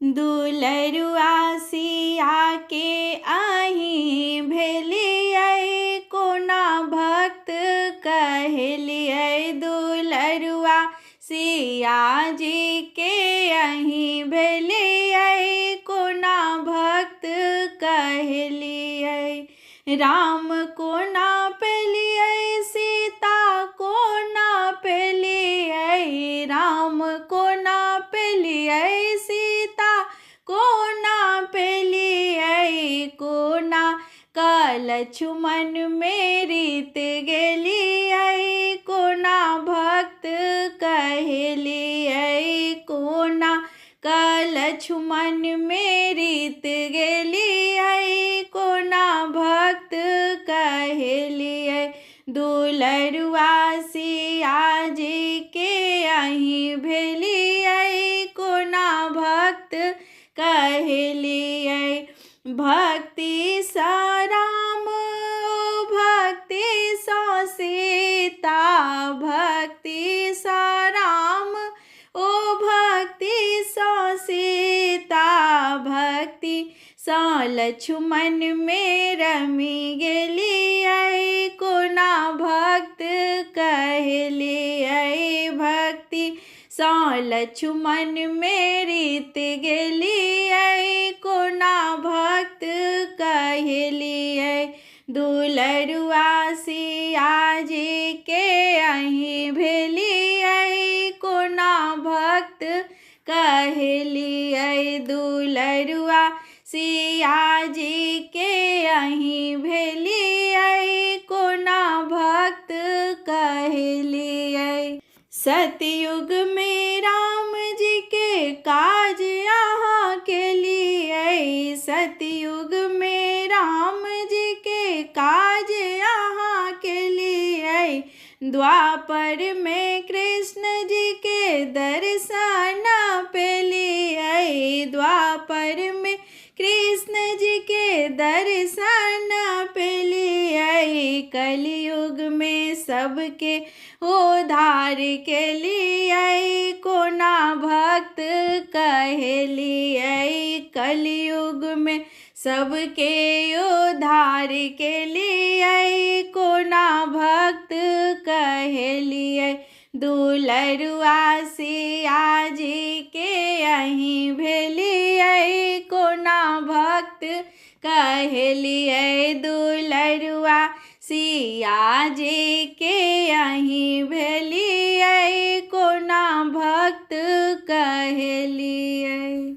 दुलरुआ सिया के अहीं भेलियै, कोना भक्त कहलियै। दुलरुआ सिया जी के अहीं भेलियै, कोना भक्त कहलियै। राम कोना पेलियै, सीता कोना पेलियै। राम कोना पेलियै, सीता कोना पेलियै। कोना लक्ष्मण में रीत गेलियै, कोना भक्त कहलियै। कोना लक्ष्मण में रीत गेलियै, कोना भक्त कहलियै। दुलरुआ सिया जी के अहीं भेलियै, कोना भक्त कहलियै। भक्ति सँ राम भक्ति सँ सीता, भक्ति सँ राम ओ भक्ति सँ सीता। भक्ति सँ लक्ष्मण में रमि गेलियै, कोना भक्त कहलियै। भक्ति सँ लक्ष्मण में रीत गेलियै, कोना भक्त कहलियै। दुलरुआ सिया जी के अहीं भेलियै, कोना भक्त कहलियै। दुलरुआ सिया जी के अहीं भेलियै, कोना भक्त कहलियै। सतयुग में राम जी के काज अहाँ केलियै। सतयुग में राम जी के काज अहाँ केलियै। द्वापर में कृष्ण जी के दर्शन पेलियै। द्वापर में कृष्ण जी के दर्शन पेलियै। कलयुग में सबके उद्धार केलियै, कोना भक्त कहलियै। कलयुग में सबके उद्धार केलियै, कोना भक्त कहलियै। दुलरुआ सिया जी के अहीं भेलियै, कोना भक्त कहलियै। दुलरुआ सिया जी के अहीं भेलियै, कोना भक्त कहलियै।